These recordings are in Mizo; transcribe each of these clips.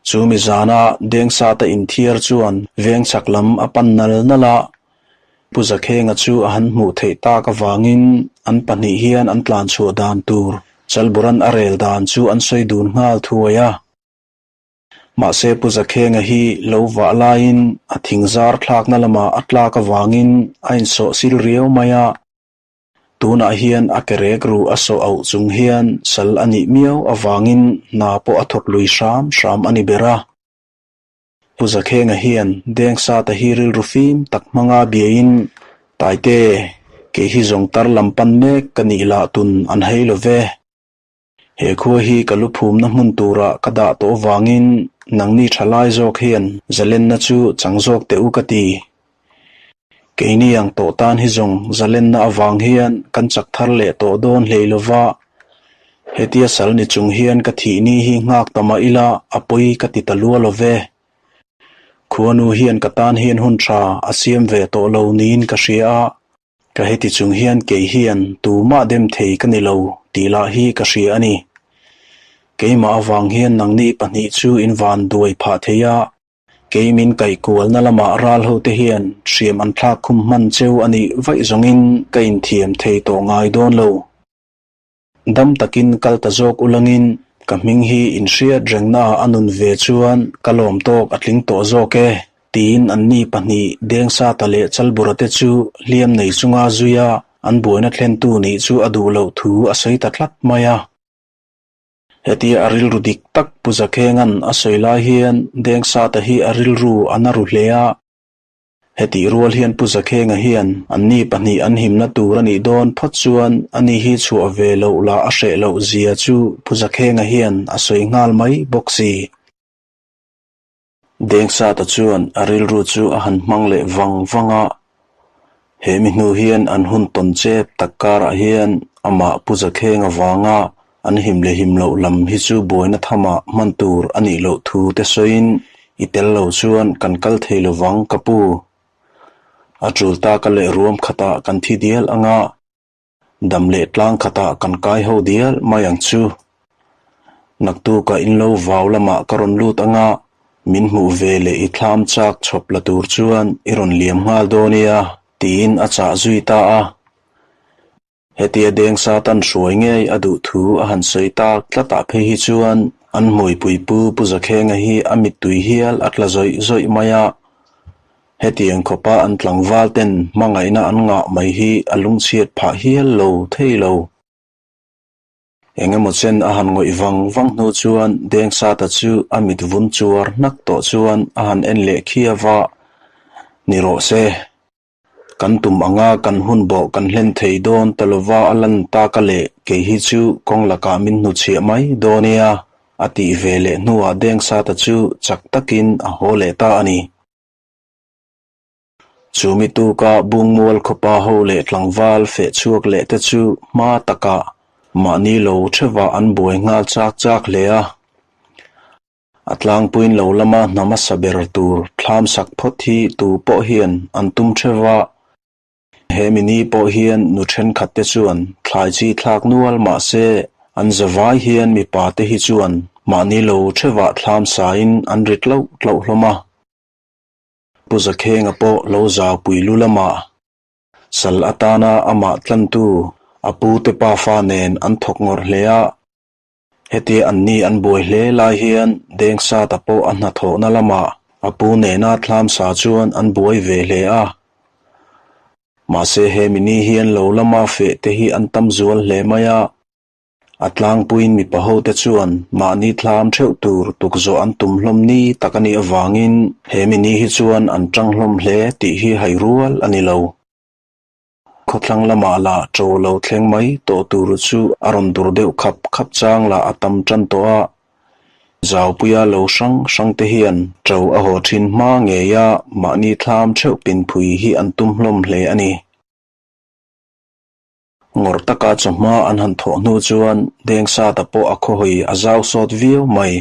Chu mi zana Dengsata inthiar chuan veng chhak lam a pan nal nal a, Pu Zakhenga chu a han hmuh theih tak avangin an pahnih hian an tlan chhuah dan tur Chalburan a rel dan chu an sawi dun nghal thuai a. Mahse Pu Zakhenga hi lo vah laiin a thing zar thlakna lamah a tlak avangin a insawh sil riau mai a. Tunah hian a ke rek ruh a sawh auh chung hian sal a nih miau avangin hna pawh a thawk lui hram hram a ni ber a. Pu Zakhenga hian Dengsata hi rilru fim tak hmanga biain, Taite, kei hi zawng tar lam pan mek ka nih lah tun an hei lo ve. He khua hi ka lu phumna hmun turah ka dah tawh avangin nangni tha lai zawk hian zalenna chu chang zawk teh u ka ti. Keini ang tawh tan hi zawng zalenna avang hian kan chak thar leh tawh dawn hlei lova, hetia sal ni chung hian ka thih ni hi nghak ta mah ila a pawi ka ti ta lua lo ve. Khuanu hian ka tan hian hun tha a siam ve tawh lo niin ka hria a. Ka heti chung hian kei hian tumah dem thei ka ni lo tih lah hi ka hria a ni. Keimah avang hian nangni pahnih chu in van duai phah thei a, kei min kaih kualna lamah ral hote hian hriam an thlak khum hman cheu a nih vaih zawngin ka inthiam thei tawh ngai dawn lo. Dam takin kal ta zawk ulangin ka hming hi inhriat rengnaah a nun ve chuan ka lawm tawk a tling tawh zawk e, tiin anni pahnih Dengsata leh Chalbura te chu hliam nei chunga zuia an buaina thlentu nih chu a duh loh thu a sawi ta tlat mai a. Hetia a rilru dik tak Pu Zakhenga'n a sawi lai hian Dengsata hi a rilru a na ru hle a. Hetih rual hian Pu Zakhenga hian anni pahnih an himna tur a nih dawn phawt chuan ani hi chhuah ve loh lah a hreh loh zia chu Pu Zakhenga hian a sawi nghal mai bawk si. Dengsata chuan a rilru chu a han hmang leh vang vang a, he mi hnu hian an hun tawn chep tak karah hian amah Pu Zakhenga vanga An him leh him loh lam hi chu buaina thamah hman tur a nih loh thu te sawiin i tel lo chuan kan kal thei lo vang ka pu. A tul ta ka leh ruam khatah kan thi dial anga dam leh tlang khatah kan kai ho dial mai ang chu. Naktukah in lo vau lamah ka rawn lut anga min hmuh ve leh i thlam chak chhawp la tur chuan i rawn liam nghal dawn nia tiin a chah zui ta a. Hetia Dengsa tan hruai ngei a duh thu a han sawi tak tlatah phei hi chuan an hmuipui pu Pu Zakhenga hi a mittui hial a tla zawih zawih mai a. Hetiang khawpa an tlangval ten hmangaihna an ngah mai hi a lungchhiat phah hial lo thei lo. Engemaw chen a han ngawih vang vang hnu chuan Dengsata chu a mit vun chuar hnak tawh chuan a han en leh khiau a, Ni rawh se. Kan tum anga kan hun bawh kan hlen thei dawn ta lova a lan tak a leh kei hi chu kawng lakah min hnuchhiah mai dawn nia a tih ve leh hnuah Dengsata chu chak takin a haw leh ta a ni. Chu mi tuka Bungmual khawpa ho leh tlangval feh chhuak leh te chu hma takah mahni lo theuhah an buai nghal chak chak hle a. A tlangpuiin lo lama hna hmasa ber tur thlam sak phawt hi tu pawh hian an tum theuh va. He mini pawh hian nu thenkhat te chuan thlai chi thlak nual mah se an zavai hian mipa te hi chuan mahni lo theuhah thlam sain an ri tlauh tlauh hlawm a. Pu Zakhenga pawh lo zaupui lu lamah sal atana amah tlantu a pu te pafa nen an thawk ngawrh hle a. Hetia anni an buai hle lai hian Dengsata pawh a hnathawhna lamah a pu nena thlam sa chuan an buai ve hle a. Mahse he mini hian lo lama feh te hi an tam zual hle mai a. A tlangpuiin mipa hote chuan mahni thlam theuh tur tukzawh an tum hlawm ni tak a nih avangin he mini hi chuan an tang hlawm hle tih hi hai rual a ni lo. Khawthlang lamah lah ṭo lo thleng mai tawh tur chu a rawn dur deuh khap khap chang lah a tam ṭan tawh a. Zaupuia lo hrang hrang te hian ṭo a haw ṭhin hma ngei a, mahni thlam ṭheuh pinphui hi an tum hlawm hle a ni. Ngawrh taka chawhma an han thawh hnu chuan Dengsata pawh a khawhawi a zau sawt viau mai.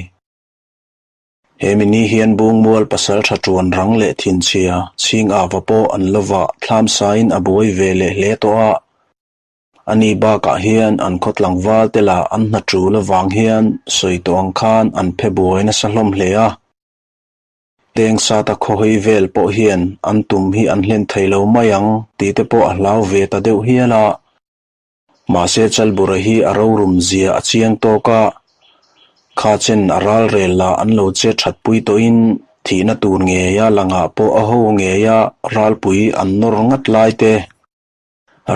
He mini hian Bungmual pasal tha tuan rang leh thinchhia chhing ava pawh an lo vah thlam sain a buai ve leh hle tawh a. Ani bakah hian an khaw tlangval te lah an hna tul avang hian sawi tawh ang khan an phe buai nasa hlawm hle a. Dengsata khawhawi vel pawh hian an tum hi an hlen thei lo mai ang tih te pawh a hlau ve ta deuh hial a. Mahse Chalbura hi a rorum zia a chiang tawk a, kha chen a ral rel lah an lo che that pui tawhin thihna tur ngeia langah pawh a ho ngeia ralpui an nawr ngat lai te.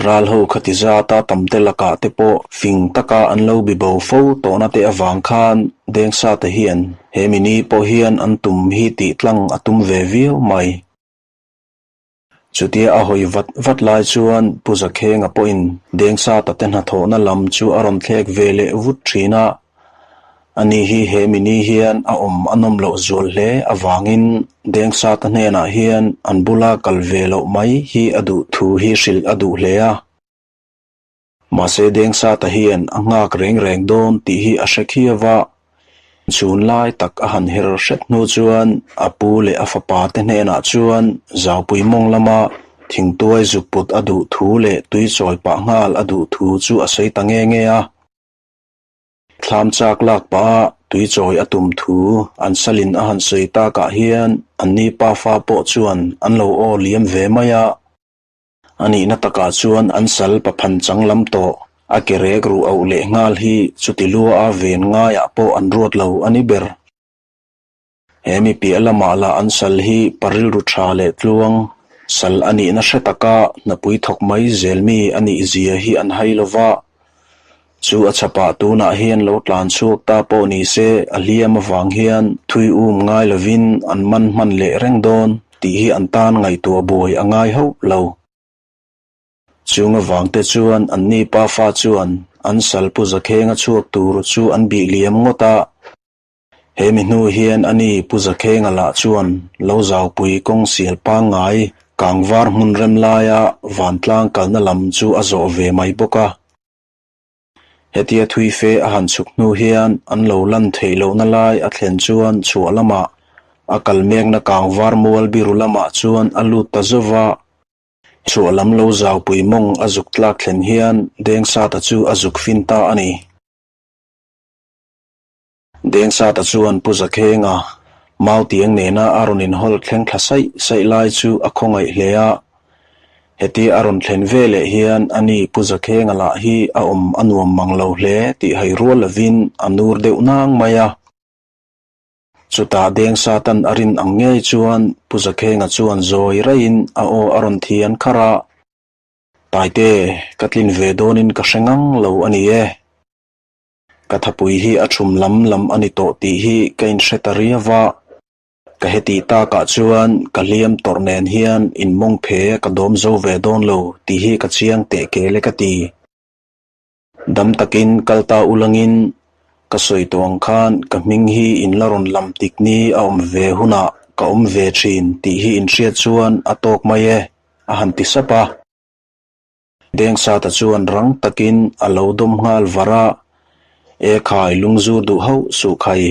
Ral ho khati zata tam te lakah te pawh fing taka an lo bi bo fo tawhna te avang khan Dengsate hian he mini pawh hian an tum hi tih tlang a tum ve viau mai. Chutia a hawi vat vat lai chuan Pu Zakhenga pawhin Dengsata te hnathawhna lam chu a rawn thlek ve leh vut thin a. Ani hi he mini hian a awm a nawm loh zual hle avangin Dengsata hnenah hian an bula kal ve loh mai hi a duh thu hi hrilh a duh hle a. Mahse Dengsata hian a nghak reng reng dawn tih hi a hre khiau a. Chhun lai tak a han her hret hnu chuan a pu leh a fapa te hnenah chuan Zaupui mawng lama thingtuai zuk put a duh thu leh tui chawi pah nghal a duh thu chu a sawi ta nge nge a. Thlam chak lak pah a tui chawi a tum thu an salin a han sawi takah hian anni pafa pawh chuan an lo aw liam ve mai a. A nihna takah chuan an sal paphan chang lam tawh a ke rek ruh auh leh nghal hi chuti lua a ven ngaiah pawh an ruat lo a ni ber. He mi piah lamah lah an sal hi pa rilru tha leh tluang, sal a nihna hre taka hnapui thawk mai zel mi a nih zia hi an hai lo va. Chu a chhapah tunah hian lo tlan chhuak ta pawh ni se a hliam avang hian thui um ngai lovin an man hman leh reng dawn tih hi an tan ngaihtuah buai a ngai hauh lo. Chung avangte chuan anni pafa chuan an sal Pu Zakhenga chhuak tur chu an bih liam ngawt a. He mi hnu hian ani Pu Zakhenga lah chuan lo zaupui kawng sial pangngai kangvar hmun rem laia vantlang kalna lam chu a zawh ve mai bawk a. Hetia thui fe a han chhuk hnu hian an lo lan theih lohna lai a thlen chuan chhuah lamah a kal mekna kangvar mual biru lamah chuan a lut ta zauh a. Chhuah lam lo zaupui mawng a zuk tlak thlen hian Dengsata chu a zuk fin ta a ni. Dengsata chuan Pu Zakhenga Mautiang nena a rawn inhawlh thleng thla saih saih lai chu a khawngaih hle a. Hetia a rawn thlen ve leh hian ani Pu Zakhenga lah hi a awm a nuam mang lo hle tih hai rual lovin a nur deuh nang mai a. Chutah Dengsatan a rin ang ngei chuan Pu Zakhenga chuan zawi raiin a aw a rawn thian kharh a. Taite, ka tlin ve dawnin ka hre ngang lo a ni e. Ka thapui hi a thum lam lam a ni tawh tih hi ka inhre ta riau a. Ka hetih takah chuan ka hliam tawrh nen hian inmawng phe ka dawm zo ve dawn lo tih hi ka chiang teh kel e ka ti. Dam takin kal ta ulangin ka sawi tawh ang khan ka hming hi in la rawn lam tik ni a awm ve hunah ka awm ve thin tih hi inhriat chuan a tawk mai e, a han ti sap a. Dengsata chuan rang takin a lo dawm nghal var a, E khai, lungzur duh hauh suh khai.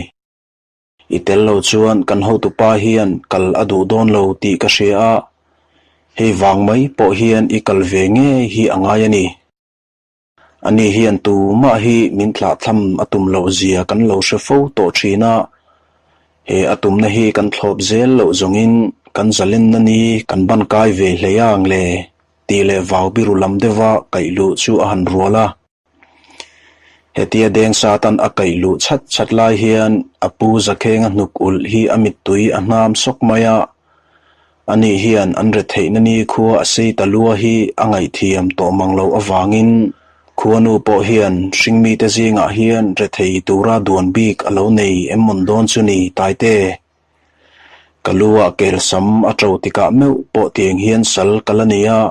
I tel lo chuan kan hotupa hian kal a duh dawn lo tih ka hria a, hei vang mai pawh hian i kal ve ngei hi a ngai a ni. Ani hian tumah hi min thlahthlam a tum loh zia kan lo hre fo tawh thin a, he a tumna hi kan thlawp zel loh zawngin kan zalenna ni kan ban kai ve hlei ang le tih leh vau biru lam deuha kaih luh chu a han rual a. Hetia Dengsatan a kaih luh chhat chhat lai hian a pu Zakhenga hnuk ulh hi a mittui a hnam sawk mai a. Ani hian an retheihna ni khua a sei ta lua hi a ngaihthiam tawh mang loh avangin khuanu pawh hian hringmite zingah hian rethei tura duan bik a lo nei em mawn dawn chu ni Taite. Ka lu ah kel sam a to tikah meuh pawh tiang hian sal ka la nei a.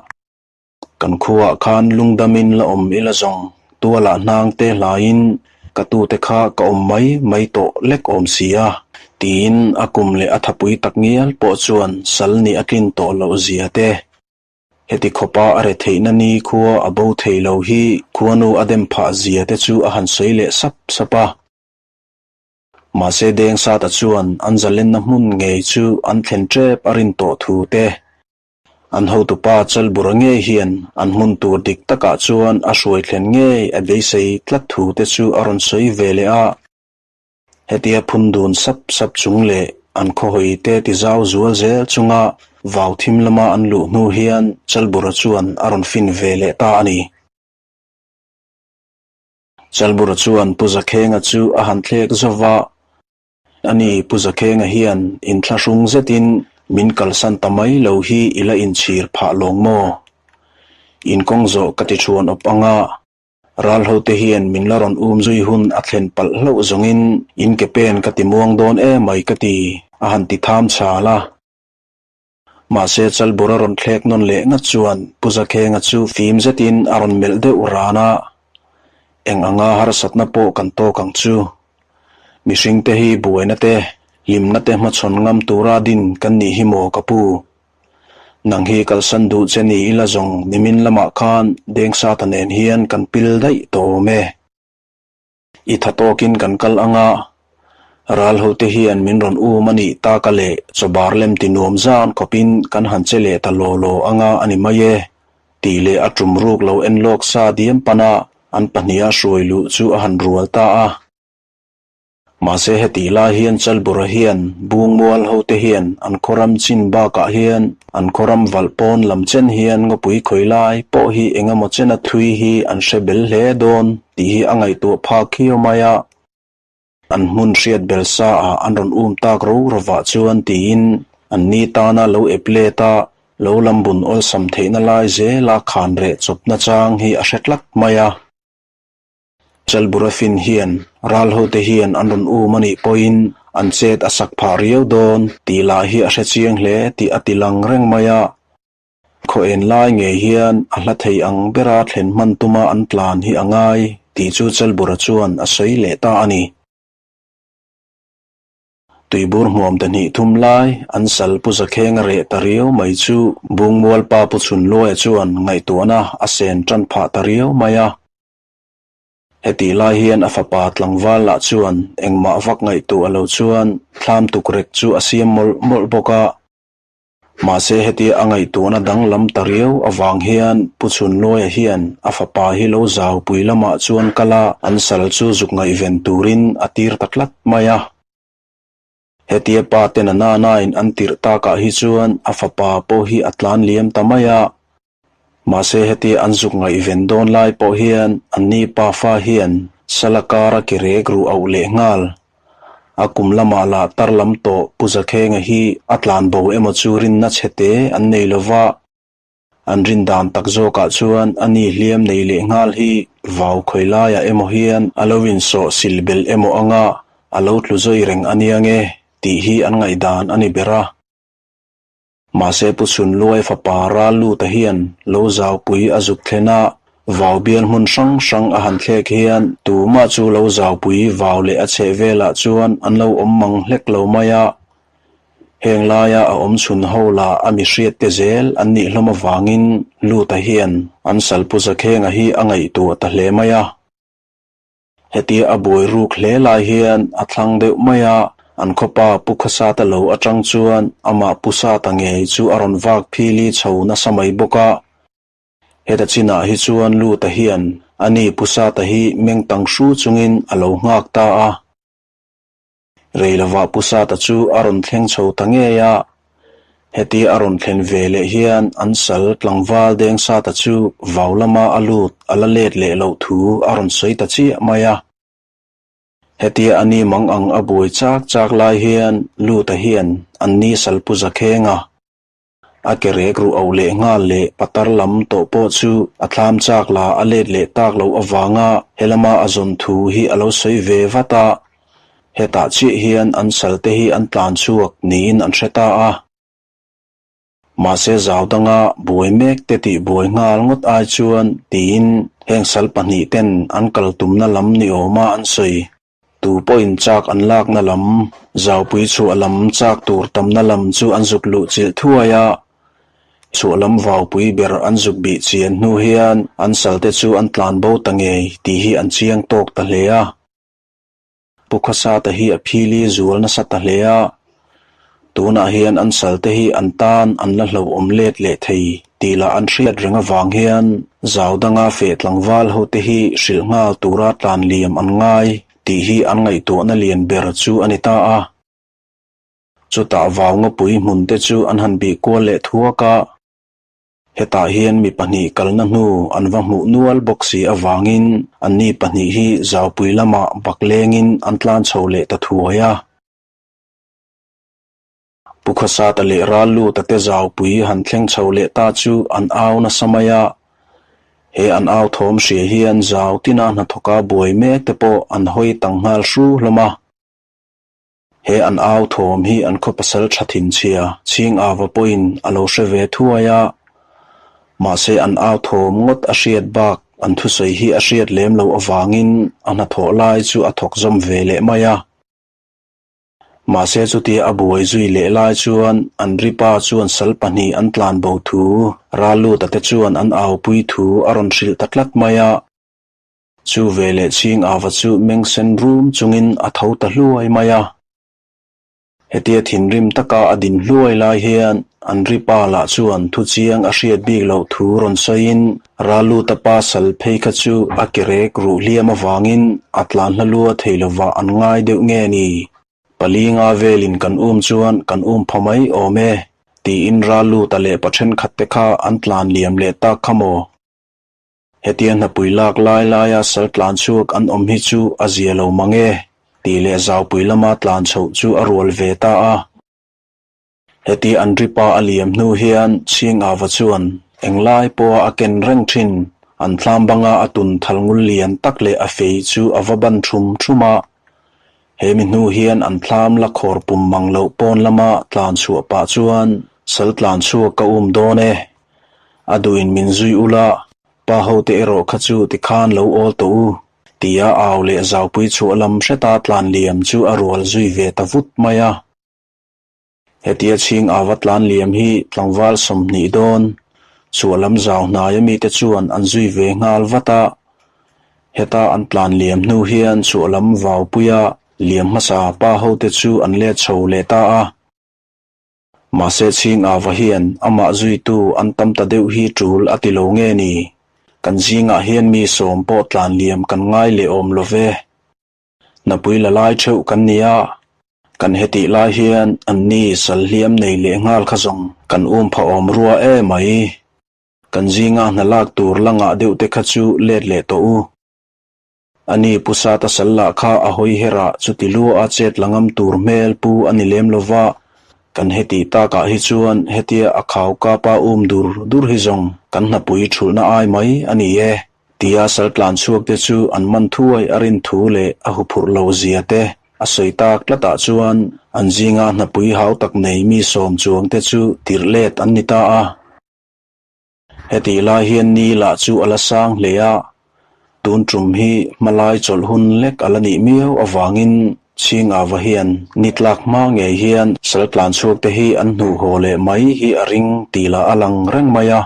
Kan khuaah khan lungdamin la awm ila zawng tualah hnang te hlaiin ka tute kha ka awm mai mai tawh lek awm si a, tiin a kum leh a thapui tak ngial pawh chuan sal nih a tlin tawh loh zia te. Heti khawpa a retheihna ni khua a bo thei lo hi khuanu a dem phah zia te chu a han sawi leh sap sap a. Mahse Dengsata chuan an zalenna hmun ngei chu an thlen tep a rin tawh thu te. An hotupa Chalbura ngei hian an hmun tur dik takah chuan a hruai thlen ngei a beisei tlat thu te chu a rawn sawi ve leh a. Hetia phun dun sap sap chung leh an khawhawi te ti zau zual zel chunga vau thim lama an luh hnu hian Chalbura chuan a rawn fin ve leh ta a ni. Chalbura chuan Pu Zakhenga chu a han thlek zauh a, Ani Pu Zakhenga hian inthlahrung zetin min kalsan ta mai lo hi i la inchhir phah lawng maw? Inkawng zawh ka ti thuan awp ang a, ral hote hian min la rawn um zui hun a thlen palh hlauh zawngin in ke pen ka ti muang dawn emai ka ti, a han ti tham chhal a. Mahse Chalbur a rawn thlek nawn leh ngat chuan Pu Zakhenga chu fim zetin a rawn melh deuh ran a, Eng anga harsatna pawh kan tawk ang chu. Mihringte hi buaina te, hlimna te hmachhawn ngam tura din kan nih hi maw ka pu? Nang hi kalsan duh che ni ila zawng nimin lamah khan Dengsata nen hian kan pil daih tawh awm e. I tha tawkin kan kal ang a, ral hote hian min rawn um a nih taka leh chawbar lem ti nuam zan khawpin kan han che leh ta law law ang a a ni mai e, tih leh a tum ruk lo en lawk sa diam pana an pahniha hruai luh chu a han rual ta a. Mahse hetih lai hian Chalbura hian Bungmual hote hian an khawram chin bakah hian an khawram valh pawn lam chen hian ngawpui khawi lai pawh hi eng emaw chena thui hi an hre bel hle dawn tih hi a ngaihtuah phak khiau mai a. An hmun hriat bel sa ah an rawn um tak ro rovah chuan tiin an ni tana lo ep let a, lo lambun awlsam theihna lai zela khan reh chawpna chang hi a hre tlat mai a. Chalburafin hian ral hote hian an rawn um a nih pawhin an chet a sak phah riau dawn tih lah hi a hre chiang hle tih a ti lang reng mai a. Khaw en lai ngei hian a hla thei ang bera thlen hman tuma an tlan hi a ngai tih chu Chalbura chuan a sawi leh ta a ni. Tuibur hmuam ta hnih thum lai an sal Pu Zakhenga reh ta riau mai chu Bungmual pa Pu Chhunluaia chuan ngaihtuahna a sen tan phah ta riau mai a. Hetih lai hian a fapa tlangval lah chuan engmah vak ngaihtuah lo chuan thlam tukrek chu a siam mawlh mawlh bawk a. Mahse hetia a ngaihtuahna danglam ta riau avang hian Pu Chhunluaia hian a fapa hi lo zaupui lamah chuan kal a, an sal chu zuk ngaihven turin a tir ta tlat mai a. Hetia pa ten a nanain an tirh takah hi chuan a fapa pawh hi a tlan liam ta mai a. Mahse hetia an zuk ngaihven dawn lai pawh hian anni pafa hian sala kara ke rek ruh auh leh nghal. A kum lamah lah tar lam tawh Pu Zakhenga hi a tlan bo emaw chu rinna chhe te an nei lo va, an rin dan tak zawkah chuan ani hliam nei leh nghal hi vau khawi laiah emaw hian a lo insawh sil belh emaw anga a lo tlu zawi reng a nia nge tih hi an ngaihdan a ni ber a. Mahse Pu Chhunluai fapa ral luta hian lo zaupui a zuk thlen a, vau bial hmun hrang hrang a han thlek hian tumah chu lo zaupui vau leh a chheh velah chuan an lo awm mang hlek lo mai a. Heng laia a awm chhun ho lah a mi hriat te zel an nih hlawm avangin luta hian an sal Pu Zakhenga hi a ngaihtuah ta hle mai a. Hetia a buai ruk hle lai hian a thlang deuh mai a, an khawpa Pu Khawsata lo atang chuan amah Pu Sata ngei chu a rawn vak phili chho nasa mai bawk a. Heta chinah hi chuan Luta hian ani Pu Sata hi meng tang hru chungin a lo nghak ta a. Rei lovah Pu Sata chu a rawn thleng chho ta ngei a. Hetia a rawn thlen ve leh hian an sal tlangval deng Sata chu vau lama a lut a la let leh loh thu a rawn sawi ta chiah mai a. Hetia a ni mang ang a buai chak chak lai hian Luta hian an ni sal Pu Zakhenga A ke rek ruh auh leh nghal leh patar lam tawh pawh chu a thlam chak la a let leh tak loh avanga helama a zawn thu hi a lo sawi ve vat a. Hetah chiah hian an salte hi an tlan chhuak niin an hre ta a. Mahse zau danga buai mek te tih buai nghal ngawt ai chuan tiin heng sal pahnih ten an kal tumna lam ni awma an sawi. Tu pawhin chak an lakna lam, zaupui chhuah lam chak tur tamna lam chu an zuk luh chilh thuai a. Chhuah lam vaupui ber an zuk bih chian hnu hian an salte chu an tlan bo ta ngei tih hi an chiang tawk ta hle a. Pu Khawsata hi a phili zual nasa ta hle a. Tunah hian an salte hi an tan an la hlauhawm let leh thei tih lah an hriat reng avang hian zau danga feh tlangval hote hi hrilh nghal tura tlan liam an ngai tih hi an ngaihtuahna lian ber chu a ni ta a. Chutah vau ngawpui hmun te chu an han bih kual leh thuak a. Hetah hian mi pahnih kalna hnu an va hmuh nual bawk si avangin anni pahnih hi zaupui lamah bak lengin an tlan chho leh ta thuai a. Pu Khawsata leh Ralluta te zaupui han thleng chho leh ta chu an au nasa mai a. He an au thawm hria hian zau tina hnathawka buai mek te pawh an hawi tang nghal hru hlawm a. He an au thawm hi an khaw pasal tha thinchhia chhing ava pawhin a lo hre ve thuai a. Mahse an au thawm ngawt a hriat bak an thusawi hi a hriat lem loh avangin a hnathawh lai chu a thawk zawm ve leh mai a. Mahse chutia a buai zui leh lai chuan an ripa chuan sal pahnih an tlan bo thu Ralluta te chuan an aupui thu a rawn hrilh ta tlat mai a. Chu veleh chhing ava chu meng sen rum chungin a tho ta hluai mai a. Hetia thinrim taka a din hluai lai hian an ripa lah chuan thu chiang a hriat bik loh thu rawn sawiin Ralluta pa sal phei kha chu a ke rek ruh hliam avangin a tlan hla lua thei lovah an ngai deuh nge ni? Pali nga velin kan um chuan kan um pha mai awm e, tiin Ralluta leh pa thenkhat te kha an tlan liam leh tak kha maw? Hetia hnapui lak lai laia sal tlan chhuak an awm hi chu a zia lo mang e, tih leh zaupui lama tlan chhoh chu a rual ve ta a. Heti an ripa a liam hnu hian Chhingava chuan englai pawha a ken reng thin an thlam banga a tun thal ngul lian tak leh a fei chu a va ban thum thum a. He mi hnu hian an thlam la khawr pum mang loh pawn lama tlan chhuah pah chuan sal tlan chhuak ka um dawn e. A duhin min zui ula, pa hote erawh kha chu tikhan lo awl tawh u, tia au leh zaupui chhuah lam hreta tlan liam chu a rual zui ve ta vut mai a. Hetia chhing ava tlan liam hi tlangval 20 dawn chhuah lam zau hnai ami te chuan an zui ve nghal vat a. Heta an tlan liam hnu hian chhuah lam vaupuia liam hmasa pa hote chu an let chho leh ta a. Mahse chhing ava hian amah zuitu an tam ta deuh hi tul a ti lo nge ni. Kan zingah hian mi 10 pawh tlan liam kan ngai leh awm lo ve. Napui la lai theuh kan ni a. Kan heti lai hian an ni sal hliam nei leh nghal kha zawng kan um pha awm rua e mai. Kan zinga hna lak tur langa deuh te kha chu let leh tawh u. Ani pusata sal lah kha a hawi hera chuti lu a chet langam tur hmel pu ani lem lova. Kan heti takah hi chuan hetia a khau ka pa um dur dur hi zawng kan hnapui thulna ai mai ani e. Tia sal tlan chhuak te chu an man thuai a rin thu leh a huphurh lo zia te a sawi tak tlatah chuan an zinga hnapui hau tak nei mi 10 chuang te chu tirh let an ni ta a. Heti lai hian ni lah chu a la sang hle a. Tun tum hi hmalai chawlh hun lek a la nih miau awangin chhing ava hian ni tlak hma ngei hian sal tlan chhuak te hi an hnuh haw leh mai hi a ring tih lah a lang reng mai a.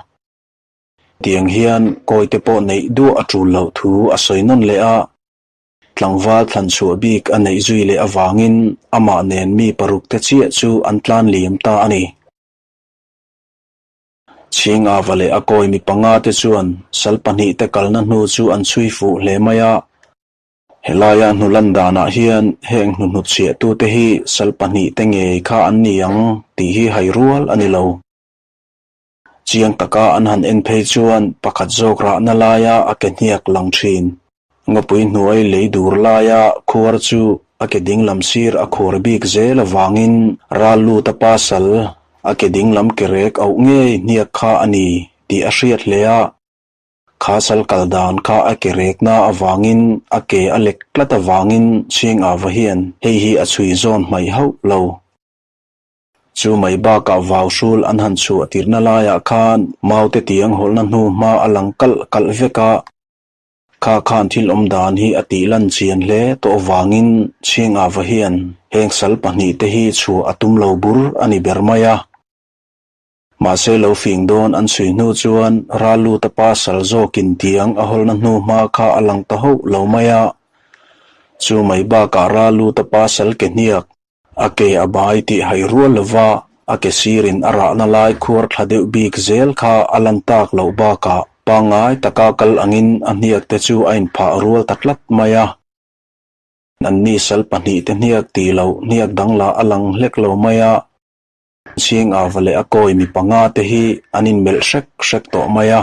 Tiang hian kawi te pawh neih duah a tul loh thu a sawi nawn leh a. Tlangval thlan chhuah bik a neih zui leh awangin amah nen mi 6 te chiah chu an tlan liam ta a ni. Chhing ava leh a kawi mi 5 te chuan sal 2 te kalna hnu chu an chhui fuh hle mai a. Helai hnu lan danah hian heng hnu hnu chhiah tu te hi sal 2 te ngei kha an ni ang tih hi hai rual a ni lo. Chiang taka an han en phei chuan pakhat zawk rah na laia a ke hniak lang thin. Ngawpui hnuai lei dur laia khuar chu a ke ding lam sir a khuar bik zel awangin Ralluta pa sal a ke ding lam ke rek auh ngei hniak kha a ni tih a hriat hle a. Kha sal kal dan kha a ke rek na awangin a ke a lek tlat awangin chhing ava hian hei hi a chhui zawn hmai hauh lo. Chu mai bakah vau hrul an han chhuah tirna laiah khan mau te tiang hawlhna hnu hma a lang kalh kalh vek a. Kha khan thil awm dan hi a tih lan chian hle tawh awangin chhing ava hian heng sal 2 te hi chhuah a tum lo bur a ni ber mai a. Mahse lo fing dawn an chhui hnu chuan Ralluta pa sal zawkin tiang a hawlhna hnu hma kha a lang ta hauh lo mai a. Chu mai bakah Ralluta pa sal ke hniak A ke a bai tih hai rual lova a ke sirin a rahna lai khuar thla deuh bik zel kha a lan tak loh bakah pangngai taka kal angin a hniak te chu a inphah rual ta tlat mai a. Anni sal pahnihte hniak tih loh hniak dang lah a lang hlek lo mai a. Chhing ava leh a kawi mi panga te hi an inmelh hrek hrek tawh mai a.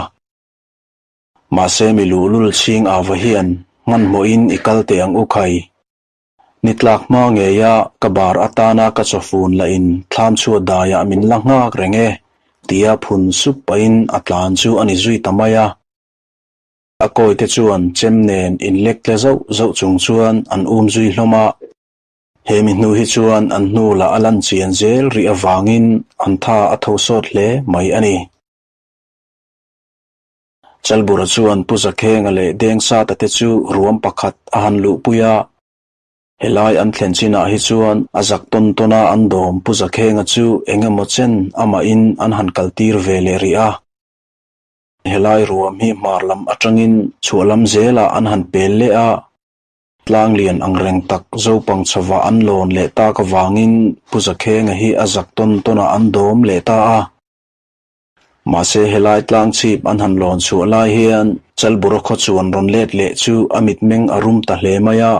Mahse mi luhlul chhing ava hian hmanhmawhin i kal teh ang u khai. Ni tlak hma ngeia ka bar atana ka chawfun lahin thlam chhuat daiah min la nghak reng e, tia phun sup pahin a tlan chu a ni zui ta mai a. A kawite chuan chem nen inlek tle zauh zauh chung chuan an um zui hlawm a. He mi hnu hi chuan an hnu lah a lan chian zel rih avangin an tha a tho sawt hle mai a ni. Chalbura chuan Pu Zakhenga leh Dengsata te chu ruam pakhat a han luhpui a. Helai an thlen chinah hi chuan a zak tawn tawna an dawm Pu Zakhenga chu eng emaw chen amahin an han kaltir ve leh rih a. Helai ruam hi hmar lam atangin chhuah lam zelah an han pel leh a. Tlang lian ang reng tak Zopang chhovah an lawn leh tak avangin Pu Zakhenga hi a zak tawn tawnah an dawm leh ta a. Mahse helai tlang chhip an han lawn chhuah lai hian Chalbura khaw chuan rawn let leh chu a mitmeng a rum ta hle mai a.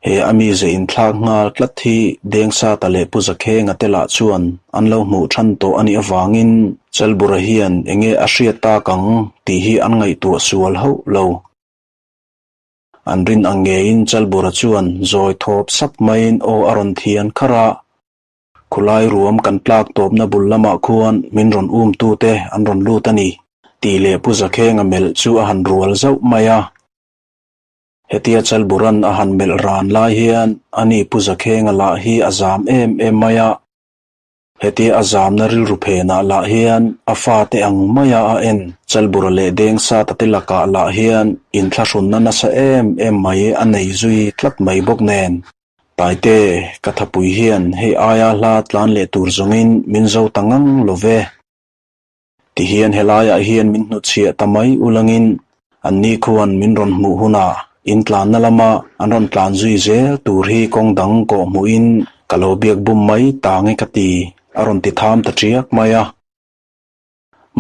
He a mize inthlak nghal tlat hi Dengsata leh Pu Zakhenga te lah chuan an lo hmuh than tawh a nih avangin Chalbura hian enge a hriat tak ang tih hi an ngaihtuah sual hauh lo. An rin ang ngeiin Chalbura chuan zawi thawp sap maiin aw a rawn thian kharh a. Khulai ruam kan tlak tawpna bul lamah khuan min rawn um tute an rawn lut a ni, tih leh Pu Zakhenga melh chu a han rual zauh mai a. Hetia Chalburan a han melh ran lai hian ani Pu Zakhenga lah hi a zam em em mai a. Hetia a zamna rilru phenah lah hian a fate ang maia a en Chalbura leh Dengsata te lakah lah hian inthlahrunna nasa em em mai a nei zui tlat mai bawk nen. Taite, ka thapui hian hei aia hla tlan leh tur zawngin min zo ta ngang lo ve. Tihian helaiah hian min hnutchhiah ta mai ulangin anni khuan min rawn hmuh hunah in tlanna lama an rawn tlan zui zel tur hi kawng dang kawh hmuhin ka lo biak bum mai ta nge ka ti, a rawn ti tham ta ṭiak mai a.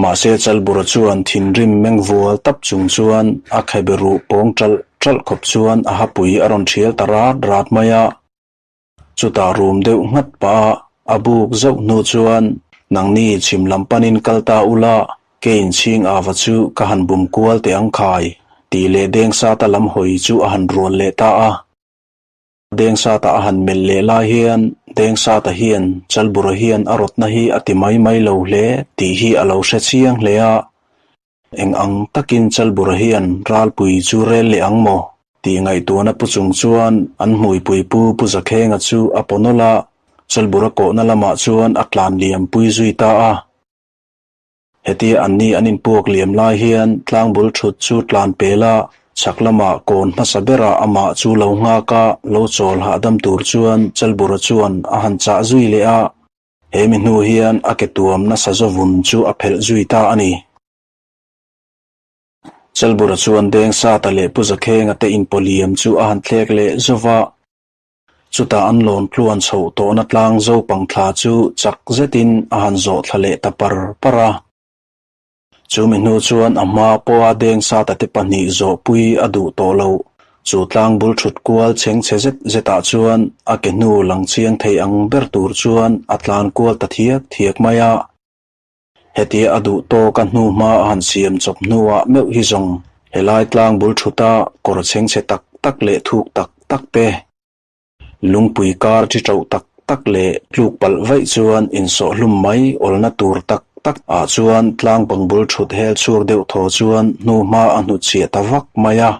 Mahse Chalbura chuan thinrim meng vual tap chung chuan a khebe ruh pawng ṭalh ṭalh khawp chuan a hapui a rawn ṭhial ta rat rat mai a. Chutah rum deuh nghat pah a a buk zauh hnu chuan nangni chhim lam panin kal ta ula, ke inchhing ava chu ka han bum kual teh ang khai, tih leh Dengsata lam hawi chu a han rual leh ta a. Dengsata a han melh leh lai hian Dengsata hian Chalbura hian a rawtna hi a ti mai mai lo hle tih hi a lo hre chiang hle a. Eng ang takin Chalbura hian ralpui chu rel leh ang maw? Tih ngaihtuahna pu chung chuan an hmuipui pu Pu Zakhenga chu a paw nawlh a, Chalbura kawhna lamah chuan a tlan liam pui zui ta a. Hetia anni an inpuak liam lai hian tlangbul thut chu tlan pel a, chhak lamah kawn hmasa berah amah chu lo nghak a, lo chawl hahdam tur chuan Chalbura chuan a han chah zui leh a. He mi hnu hian a ke tuam nasa zawvun chu a phelh zui ta a ni. Chalbura chuan Dengsata leh Pu Zakhenga te inpawliam chu a han thlek leh zauh a. Chutah an lawn tluan chhoh tawhna tlang Zopang thla chu chak zetin a han zawh thla leh ta par par a. Chu mi hnu chuan a hma pawha Dengsata te pahnih zawhpui a duh tawh loh. Chu tlang bul thut kual chheng chhe zet zetah chuan a ke hnu lang chiang thei ang ber tur chuan a tlan kual ta thiak thiak mai a. Hetia a duh tawk a hnu hma a han siam chawp hnuah meuh hi zawng helai tlang bul thuta kawr chhengchhe tak tak leh thuk tak tak te, lungpui kar thi ṭauh tak tak leh tluk palh vaih chuan insawh hlum mai awlna tur tak tak ah chuan tlang pang bul thut hel chhuak deuh thaw chuan hnu hma a hnutchhiah ta vak mai a.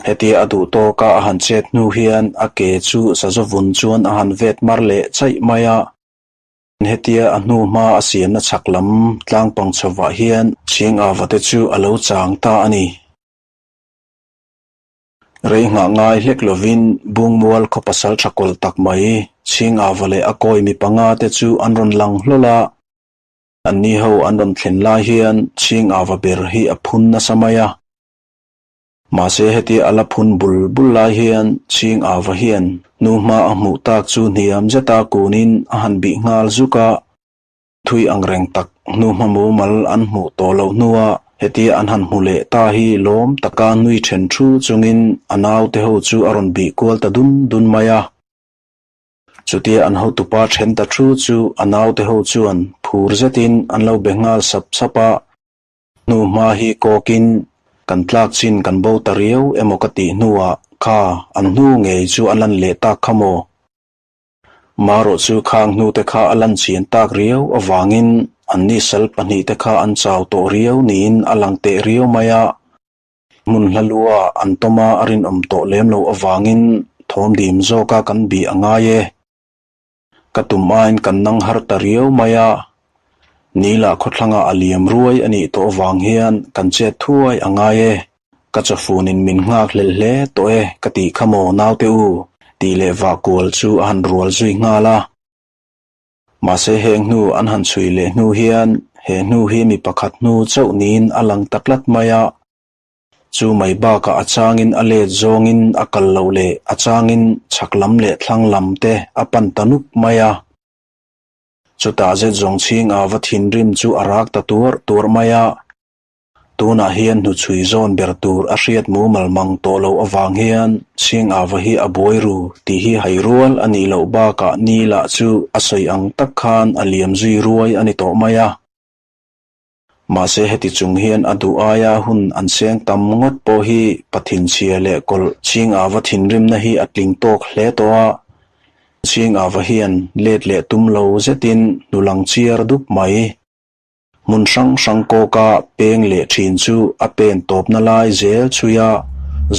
Hetia a duh tawka a han chet hnu hian a ke chu sazawvun chuan a han vet mar leh chaih mai a. Hetia a hnu hma a siamna chhak lam tlang pang chhovah hian chhing ava te chu a lo chang ta a ni. Rei nghah ngai hlek lovin Bungmual khaw pasal tha kawlh tak mai chhing ava leh a kawi mi panga te chu an rawn lang hlawl a. Anni ho an rawn thlen lai hian chhing ava ber hi a phun nasa mai a. Mahse hetia a la phun bul bul lai hian Chhing Ava hian hnuhma a hmuh tak chu hniam zeta kunin a han bih nghal zuk a. Thui ang reng tak hnuhma mumal an hmuh tawh loh hnuah hetia an han hmu leh ta hi lawm taka nui then thu chungin a naute ho chu a rawn bih kual ta dun dun mai a. Chutia an hotupa then ta thu chu a naute ho chuan phur zetin an lo be nghal sap sap a. Hnuhma hi kawkin kan tlak chin kan bo ta riau emaw ka tih hnuah kha an hnu ngei chu a lan leh tak kha maw? Marawh chu khang hnute kha a lan chian tak riau avangin anni sal pahnihte kha an chau tawh riau niin a lang teh riau mai a. Hmun hla lua an tawma a rinawm tawh lem loh avangin thawm dim zawka kan bih a ngai e. Ka tum aiin kan nang har ta riau mai a. Nila khawthlangah a liam ruai a nih tawh avang hian kan chet thuai a ngai e. Ka chawfunin min nghak hlelh hle tawh e ka tih kha maw naute u? Tih leh vah kual chu a han rual zui nghal a. Mahse heng hnu an han chhui leh hnu hian he hnu hi mi pakhat hnu chauh niin a lang ta tlat mai a. Chu mai bakah a changin a let zawngin a kal loh leh a changin chhak lam leh thlang lam te a pan ta nuk mai a. Chutah zet zawng chhing a va thinrim chu a rak ta tuarh tuarh mai a. Tunah hian hnuchhui zawn ber tur a hriat mumal mang tawh loh avang hian Chhing Ava hi a buai ru tih hi hai rual a nih loh bakah ni lah chu a sawi ang tak khan a liam zui ruai a ni tawh mai a. Mahse heti chung hian a duh aia hun an seng tam ngawt pawh hi Pathinchhia leh kawlh Chhing Ava thinrimna hi a tling tawk hle tawh a. Chhing Ava hian let leh tum lo zetin hnulang chiar dup mai. Hmun hrang hrang kawka peng leh thin chu a pen tawpna lai zel chhuia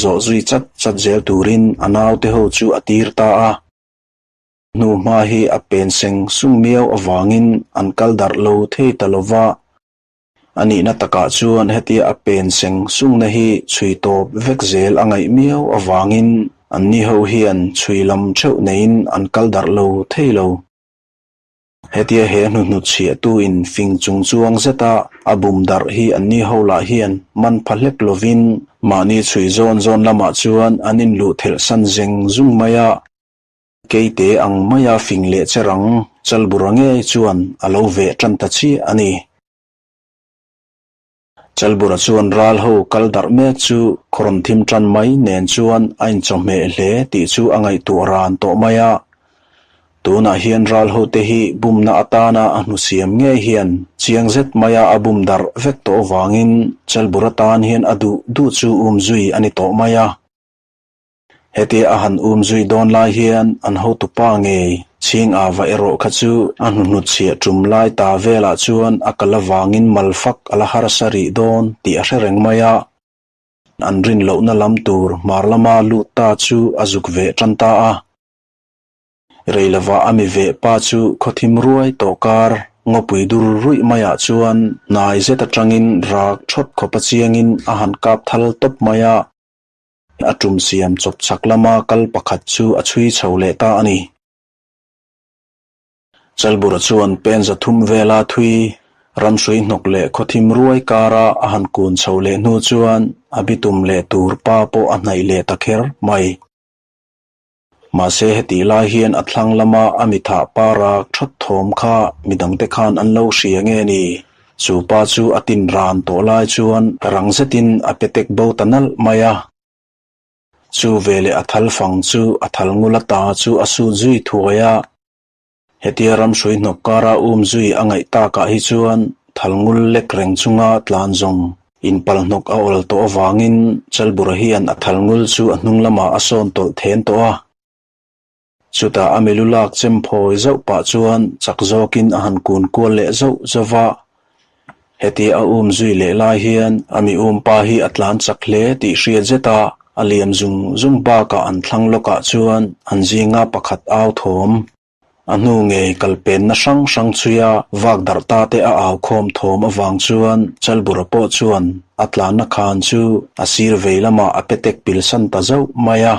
zawh zui chat chat zel turin a naute ho chu a tir ta a. Hnuhma hi a pen seng sung miau avangin an kal darh lo thei ta lo va. A nihna takah chuan hetia a pen seng sungna hi chhui tawp vek zel a ngaih miau avangin anni ho hian chhui lam theuh neiin an kal darh lo thei lo. Hetia he hnuhnut chhiahtuin fing chung chuang zeta a bum darh hi anni ho lah hian man pha hlek lovin mahni chhui zawn zawn lamah chuan an inluh thelh san zeng zung mai a. Keite ang maia fing leh che rang Chalbura ngei chuan a lo veh tan ta chiah a ni. Chalbura chuan ral ho kal darh mek chu khaw rawn thim tan mai nen chuan a inchawhmeh hle tih chu a ngaihtuah ran tawh mai a. Tunah hian ral hote hi bumna atana a hnusiam ngei hian chiang zet maia a bum darh vek tawh avangin Chalbura tan hian a duh duh chu umzui a ni tawh mai a. Hetia a han um zui dawn lai hian an hotupa ngei Chhing Ava erawh kha chu a hnuhnut chhiah tum lai ta velah chuan a kal avangin mal fak a la harsa rih dawn tih a hre reng mai a. An rin lohna lam tur hmar lama lut ta chu a zuk veh tan ta a. Rei lovah a mi veh pa chu khawthim ruai tawh kar ngawpui dur ruih maiah chuan hnai zet atangin rak thawt khawpa chiangin a han kap thal tawp mai a. A tum siam chawp chak lama kal pakhat chu a chhui chho leh ta a ni. Chalbura chuan pen zathum vela thui ramhrui hnawk leh khawthim ruai kara a han kun chho leh hnu chuan a bitum leh tur pa pawh a hnaih leh ta kher mai. Mahse hetih lai hian a thlang lama a mi thah pa rak that thawm kha midangte khan an lo hria nge ni? Chu pa chu a tin ran tawh lai chuan rang zetin a pe tek bo ta nalh mai a. Chu veleh a thal fang chu a thal ngul ata chu a sut zui thuai a. Hetia ramhrui hnawk kara um zui a ngaih takah hi chuan thal ngul lek reng chunga tlan zawng inpal hnawk a awl tawh avangin Chalbura hian a thal ngul chu a hnung lamah a sawn tawlh then tawh a. Chutah a milu lak chem phawi zauh pah chuan chak zawkin a han kun kual leh zauh zauh a. Hetia a um zui leh lai hian a mi um pa hi a tlan chak hle tih hriat zet a, a liam zung zung bakah an thlang lawkah chuan an zinga pakhat au thawm. A hnu ngei kalpenna hrang hrang chhuia vak darh ta te a au khawm thawm avang chuan Chalbura pawh chuan a tlanna khan chu a sir vei lamah a petek pilsan ta zauh mai a.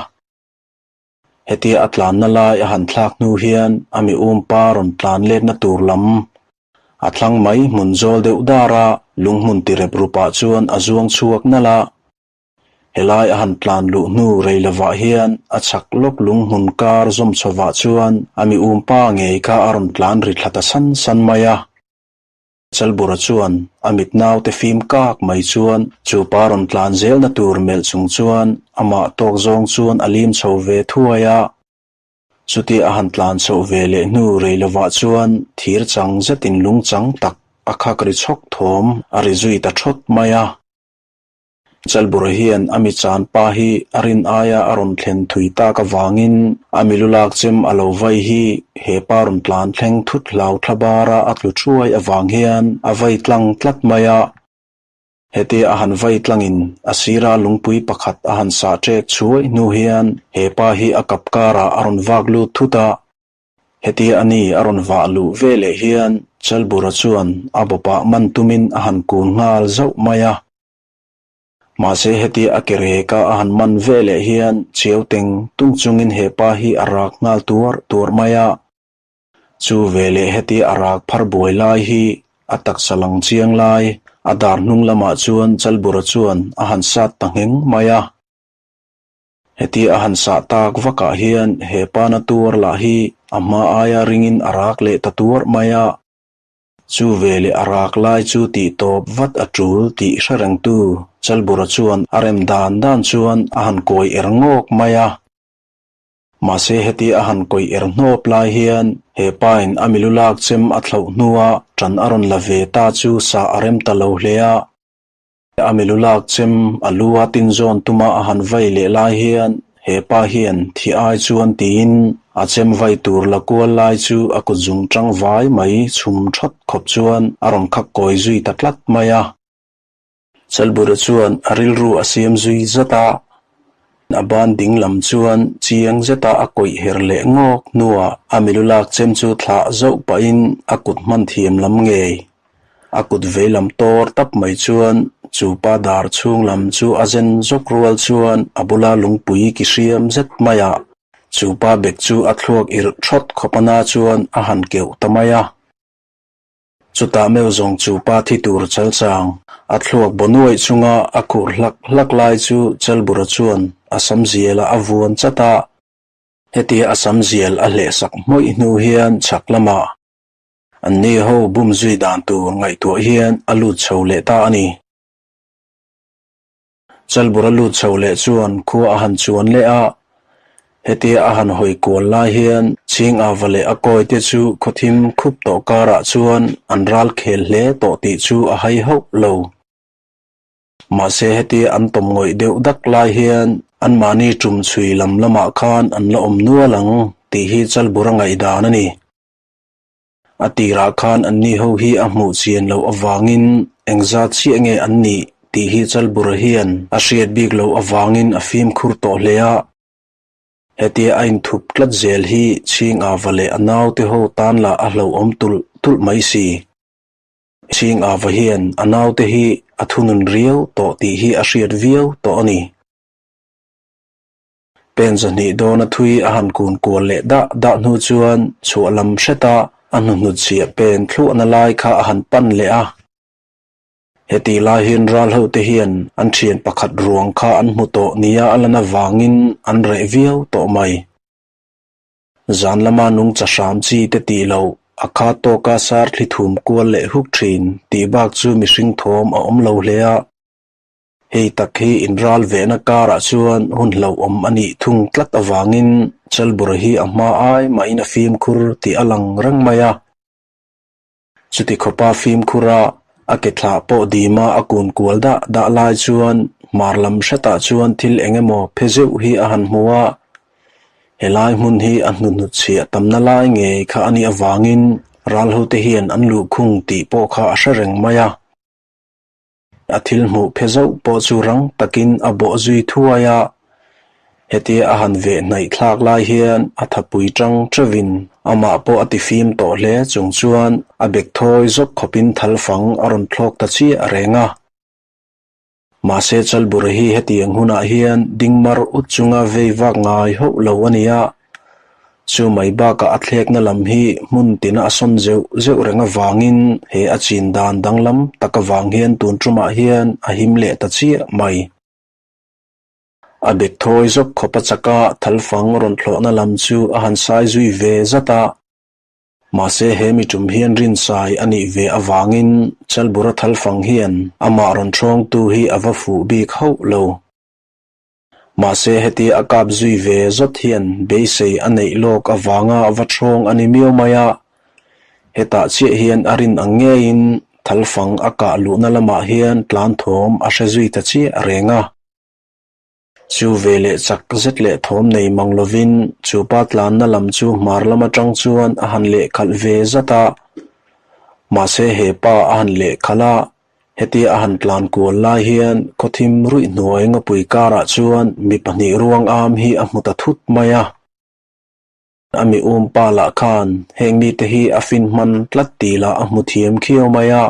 Hetia a tlanna lai a han thlak hnu hian a mi umpa rawn tlan letna tur lam a thlang mai hmun zawl deuh dar a, lung hmun ti rep rupah chuan a zuang chhuak nalh a. Helai a han tlan luh hnu rei lovah hian a chhak lawk lung hmun kar zawm chhovah chuan a mi umpa ngei kha a rawn tlan ri thla ta san san mai a. Chalbura chuan a mit naute fim kak mai chuan chu pa rawn tlan zelna tur melh chung chuan amah tawk zawng chuan a lim chho ve thuai a. Chutia a han tlan chhoh ve leh hnu rei lovah chuan thir chang zetin lung chang tak a khak ri chhawk thawm a ri zui ta thawt mai a. Chalbura hian a mi chan pa hi a rin aia a rawn thlen thui tak avangin a mi lu lak chem a lo vai hi he pa rawn tlan thleng thut hlau thla bara a tlu thuai avang hian a vai tlang tlat mai a. Hetia a han vai tlangin a sira lungpui pakhat a han sah ṭek chhuai hnu hian he pa hi a kap karah a rawn vak lut thut a. Hetia a ni a rawn vah luh veleh hian Chalbura chuan a bawpah man tumin a han kun nghal zauh mai a. Mahse hetia a ke reka a han man veleh hian chiau teng tung chungin he pa hi a rak nghal tuar tuar mai a. Chu veleh hetia a rak phar buai lai hi a taksa lang chiang lai a dar hnung lamah chuan Chalbura chuan a han sat ta ngheng mai a. Hetia a han sah tak vakah hian he pa na tuar lah hi a hma aia ringin a rak leh ta tuar mai a. Chu veleh a rak lai chu tih tawp vat a tul tih hre rengtu Chalbura chuan a rem dan dan chuan a han kawi er ngawk mai a. Mahse hetia a han kawi er hnawp lai hian he pain a milu lak chem a thlauh hnua ṭan a rawn la ve ta chu sah a rem ta lo hle a. A milu lak chem a lu a tinzawn tuma a han vai leh lai hian he pa hian thi ai chuan tiin a chem vai tur la kual lai chu a kut zung ṭang vai mai chhum ṭhawt khawp chuan a rawn khak kawi zui ta tlat mai a. Chalbura chuan a rilru a siam zui zat a, a ban ding lam chuan chiang zeta a kawih her leh ngawk hnuah a milu lak chem chu thlah zauh pahin a kut hman thiam lam ngei. A kut vei lam tawr tap mai chuan chu pa dar chhung lam chu a zen zawk rual chuan a bula lungpui ki hriam zet mai a. Chu pa bek chu a thluak irh thawt khawp ana chuan a han keuh ta mai a. Chutah meuh zawng chu pa thi tur chalchang a thluak baw nuaih chunga a khur hlak hlak lai chu Chalbura chuan a sam zialah a vuan chat a. Hetia a sam zial a hlehsak hmawih hnu hian chhak lamah anni ho bum zui dan tur ngaihtuah hian a lut chho leh ta a ni. Chalbura lut chho leh chuan khua a han chuan leh a, hetia a han hawi kual lai hian chhing ava leh a kawi te chu khawthim khup tawh karah chuan an ral khel hle tawh tih chu a hai hauh lo. Mahse hetia an tawm ngawih deuh dak lai hian anmahni tum chhui lam lamah khan an la awm nual ang tih hi Chalbura ngaihdan a ni. A tirah khan anni ho hi a hmuh chian loh avangin engzat chiah nge an nih tih hi Chalbura hian a hriat bik loh avangin a fimkhur tawh hle a. Hetia a inthup tlat zel hi chhing ava leh a naute ho tan lah a hlauhawm tulh tulh mai si. Chhing ava hian a naute hi a thunun riau tawh tih hi a hriat viau tawh a ni. Pen zahnih dawna thui a han kun kual leh dah dah hnu chuan chhuah lam hreta a hnuhnut chhiah pen thluahna lai kha a han pan leh a. Heti lai hian ral hote hian an thian pakhat ruang kha an hmu tawh nia a lan avangin an reh viau tawh mai. Zan lama nungcha hram chi te tih loh a kha tawka sar thli thum kual leh huk thin tih bak chu mihring thawm a awm lo hle a. Hei tak hi inral vehna karah chuan hun hlauhawm a nih thung tlat avangin Chalbura hi a hma ai mahin a fimkhur tih a lang reng mai a. Chuti khawpa fimkhura a ke thlah pawh dima a kun kual dah dah lai chuan hmar lam hretah chuan thil eng emaw phe zeuh hi a han hmu a. Helai hmun hi a hnuhnut chhiah tamna lai ngei kha a nih avangin ralhote hian an luhkhung tih pawh kha a hre reng mai a. A thil hmuh phe zauh pawh chu rang takin a bawh zui thuai a. Hetia a han veh hnaih thlak lai hian a thapui tang teuhin amah pawh a tifim tawh hle chung chuan a bek thawi zawk khawpin thalfang a rawn thlawk ta chiah reng a. Mahse Chalbura hi hetiang hunah hian ding mar ut chunga vei vak ngai hauh lo a ni a. Chu mai bakah a thlekna lam hi hmun tina a sawn zeuh zeuh reng avangin he a chin dan danglam tak avang hian tun tumah hian a him leh ta chiah mai. A bek thawi zawk khawp a chaka thalfang rawn thlawhna lam chu a han sai zui ve zat a. Mahse he mi tum hian rinsai a nih ve avangin Chalbura thalfang hian amah rawn thawngtu hi a va fuh bik hauh lo. Mahse hetia a kap zui ve zawt hian beisei a neih lawk avanga va thawng a ni miau mai a. Hetah chiah hian a rin ang ngeiin thalfang a kah luhna lamah hian tlan thawm a hre zui ta chiah reng a. Chu veleh chak zet leh thawm nei mang lovin chu pa tlanna lam chu hmar lam atang chuan a han lehkhalh ve zat a. Mahse he pa a han lehkhalh a, hetia a han tlan kual lai hian khawthim ruih hnuai ngapui karah chuan mi pahnih ruang am hi a hmu ta thut mai a. A mi um pa lah khan heng mite hi a fin hman tlat tih lah a hmu thiam khiau mai a.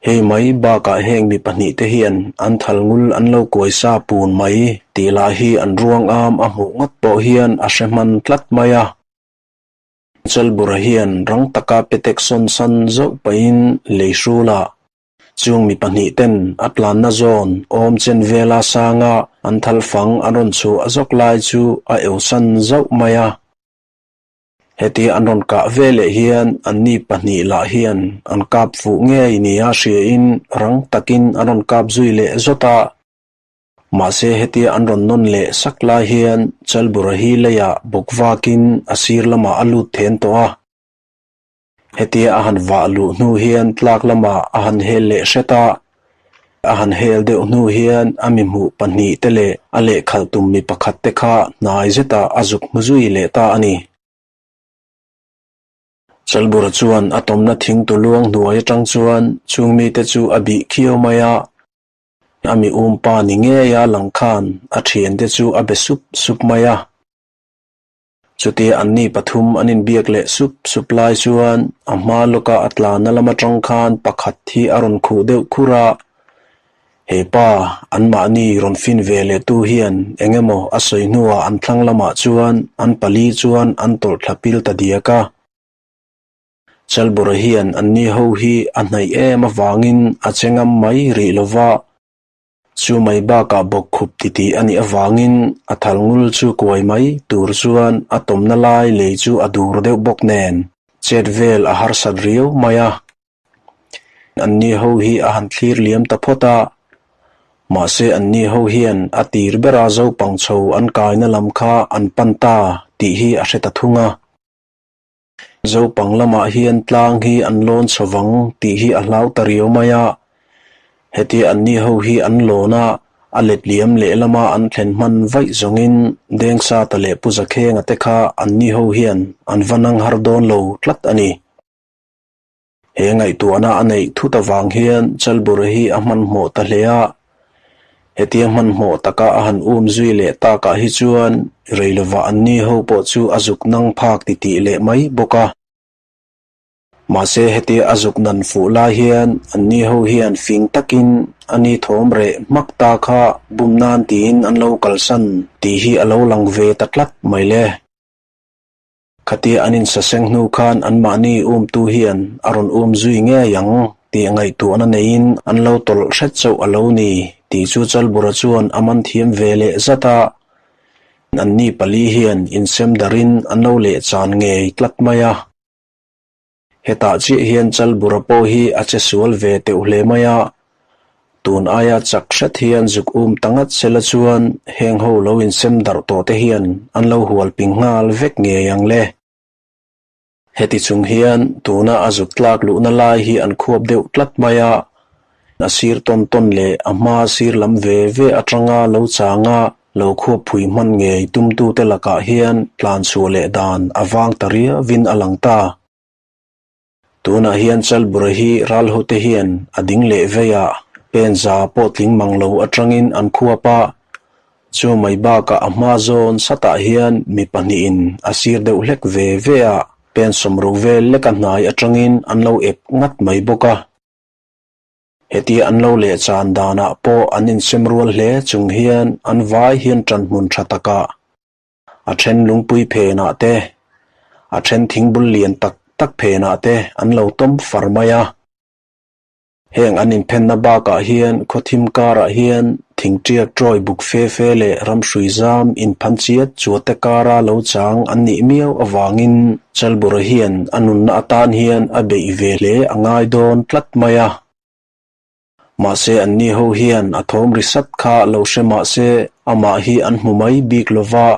Hei mai bakah heng mi pahnih te hian an thal ngul an lo kuai sa pun mai tih lah hi an ruang am a hmuh ngawt pawh hian a hre hman tlat mai a. Chalbura hian rang taka petek sawn san zauh pahin lei hrulah chung mi pahnih ten a tlanna zawn awm chen vela sanga an thal fang an rawn chhuah zawk lai chu a eusan zauh mai a. Hetia an rawn kah ve leh hian anni pahnih lah hian an kap fuh ngei nia hriain rang takin an rawn kap zui leh zawt a. Mahse hetia an rawn nawn leh sak lai hian Chalbura hi leiah bawk vakin a sir lamah a lut then tawh a. Hetia a han vah luh hnu hian tlak lamah a han hel leh hret a. A han hel deuh hnu hian a mi hmuh pahnih te leh a lehkhalh tum mi pakhat te kha hnai zetah a zuk hmu zui leh ta a ni. Chalbura chuan a tawmna thing tu luang hnuai atang chuan chung mite chu a bih khiau mai a. A mi um pa ni ngei a lang khan a thiante chu a be sup sup mai a. Chutia anni pathum an inbiak leh sup sup lai chuan a hma lawka a tlanna lam atang khan pakhat hi a rawn khuh deuh khur a. He pa anmahni rawn fin ve leh tu hian eng emaw a sawi hnuah an thlang lamah chuan an pali chuan an tawlh thla pil ta diak a. Chalbura hian anni ho hi a hnaih em avangin a che ngam mai rih lova. Chu mai bakah bawkkhup titih a nih avangin a thal ngul chu kuai mai tur chuan a tawmna lai lei chu a dur deuh bawk nen chet vel a harsat riau mai a. Anni ho hi a han thlir liam ta phawt a. Mahse anni ho hian a tir bera zopang chho an kaina lam kha an pan ta tih hi a hre ta thung a. Zopang lamah hian tlang hi an lawn chho vang tih hi a hlau ta riau mai a. Hetia anni ho hi an lawn a, a let liam lehlama an thlen hman vaih zawngin Dengsata leh Pu Zakhenga te kha anni ho hian an va nang har dawn lo tlat a ni. He ngaihtuahna a neih thut avang hian Chalbura hi a hmanhmawh ta hle a. Hetia hmanhmawh taka a han um zui leh takah hi chuan reilovah anni ho pawh chu a zuk nang phak titih leh mai bawk a. Mahse hetia a zuk nan fuh lai hian anni ho hian fing takin a ni thawm reh hmak ta kha bum nan tiin an lo kalsan tih hi a lo lang ve ta tlat mai le. Khatia an insaseng hnu khan anmahni umtu hian a rawn um zui ngei ang tih ngaihtuahna neiin an lo tawlh hret chauh a lo ni tih chu Chalbura chuan a man thiam ve leh zat a. Anni pali hian insem darin an lo lehchan ngei tlat mai a. Hetah chiah hian Chalbura pawh hi a che sual ve teuh hle mai a. Tun aia chak hret hian zuk um ta ngat sela chuan heng ho lo insem darh tawh te hian an lo hual ping nghal vek ngei ang le. Heti chung hian tuna a zuk tlak luhna lai hi an khuap deuh tlat mai a. A sir tawn tawn leh a hma sir lam ve ve atanga lo changa lo khuap phui hman ngei tumtute lakah hian tlan chhuah leh dan a vang ta riauvin a lang ta. Tunah hian Chalbura hi ralhote hian a ding leh vei a, pen za pawh tling mang lo atangin an khuap a. Chu mai bakah a hma zawn satah hian mi pahnihin a sir deuh hlek ve ve a, pen sawmruk vel leka hnai atangin an lo ep ngat mai bawk a. Hetia an lo leh chan danah pawh an insem rual hle chung hian an vai hian ṭanhmun ṭha takah a then lungpui phenah te, a then thingbul lian tak tak phenah te an lo tawm far mai a. Heng an inphenna bakah hian khawthim karah hian Thingṭiak ṭawi buk fe fe leh ramhrui zam inphan chiat chuate kara lo chang an nih miau avangin Chalbura hian a nunna atan hian a beih ve hle a ngai dawn tlat mai a. Mahse anni ho hian a thawm ri sat kha lo hre mahse amah hi an hmu mai bik lova.